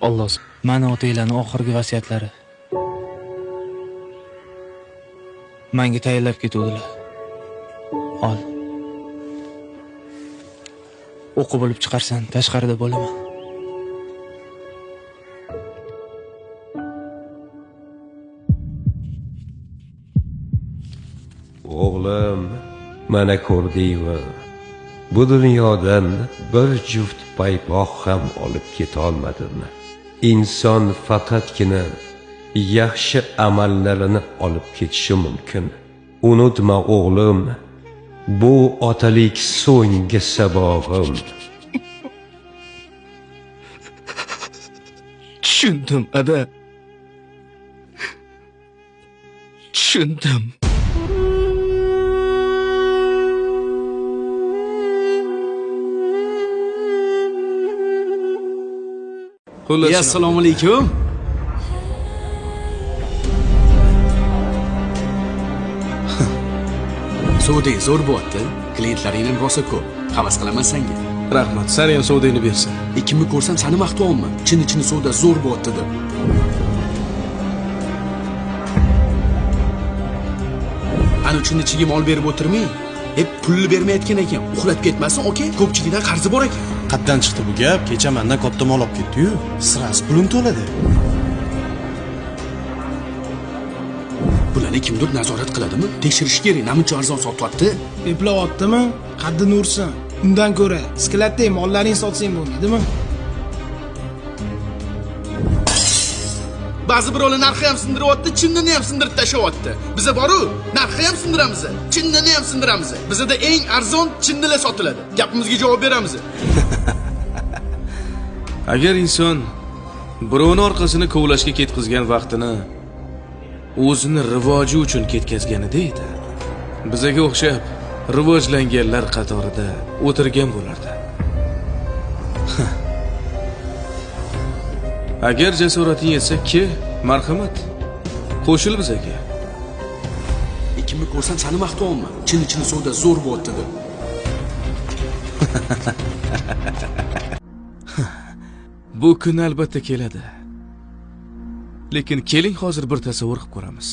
Alloh mana otanglarning oxirgi vasiyatlari. Menga tayinlab ketuvdilar. Ol. O'qib bo'lib chiqarsan, tashqarida bo'laman. O'g'lim, mana ko'rdingmi? Bu dunyodan bir juft paypoq ham olib ketolmadim. Inson faqatgina yaxshi amallarini olib ketishi mumkin. Unutma o'g'lim, bu otalik so'nggi sabog'im. Tushundim, ada. Tushundim. Xullas, assalomu alaykum. Savdang zo'r bo'lyapti. Klientlaring ham rosa ko'p. Havas qilaman senga. Rahmat, seni ham savdangni bersin. Kimni ko'rsam seni maqtayapman. Chin-chini savdo zo'r bo'lyapti deb. Ana chinni ichiga mol berib o'tirmang. Pulni bermayotgan ekan. Uxlab ketmasin, aka. Ko'pchilikdan qarzi bor ekan. Qatdan chiqdi bu gap? Kecha mendan katta mol olib ketdi-yu. Sirasi pulini to'ladi. Bularni kimdir nazorat qiladimi? Tekshirish kerak. Namuncha arzon sotyapti? Eplayaptimi? Qaddini ursin. Undan ko'ra skladda mollaring sotsang bo'lmaydimi? Ba'zi birovlar narxi ham sindiryapti, chinnini ham sindirib tashlayapti. Biza boru, narxi ham sindiramiz, chinnini ham sindiramiz. Bizda eng arzon chinnilar sotiladi. Gapimizga javob beramiz. Agar inson birovning orqasini kovlashga ketkazgan vaqtini o'zini rivoji uchun ketkazganida edi, bizaga o'xshab rivojlanganlar qatorida o'tirgan bo'lardi. Agar jasorating yetsa ki, marhamat, qo'shil bizaga. Kimni ko'rsam seni maqtayapman. Chin-chini savdo zo'r bo'lyapti deb. Bu kun albatta keladi. Lekin keling hozir bir tasavvur qilib ko'ramiz.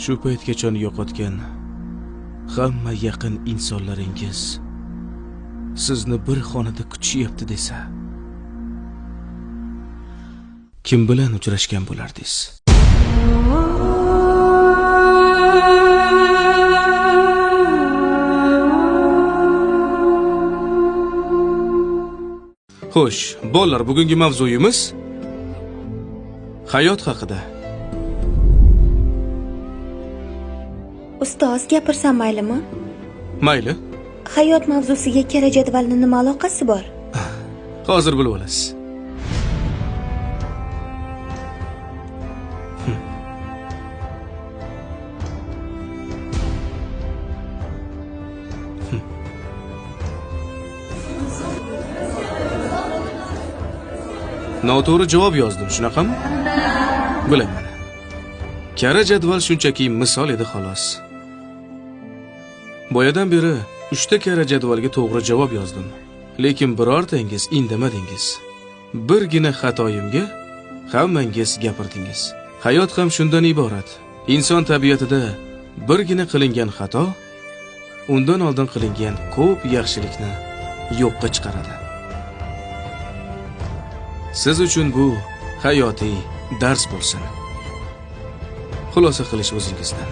Shu paytgacha yo'qotgan hamma yaqin insonlaringiz sizni bir xonada kutishyapti desa, kim bilan uchrashgan bo'lardingiz? Xo'sh, bolalar, bugungi mavzuyimiz hayot haqida. Ustoz, gapirsam maylimi? Mayli. Hayot mavzusiga kara jadvalning nima aloqasi bor? Hozir bilib olasiz. Noto'g'ri javob yozdim, shunaqami? Bilaman. Kara jadval shunchaki misol edi xolos. Boyadan beri 3 ta kara jadvalga to'g'ri javob yozdim. Lekin birortangiz indamadingiz. Birgina xatoyimga hammangiz gapirdingiz. Hayot ham shundan iborat. Inson tabiatida birgina qilingan xato undan oldin qilingan ko'p yaxshilikni yo'qqa chiqaradi. Siz uchun bu hayotiy dars bo'lsin. Xulosa qilish o'zingizdan.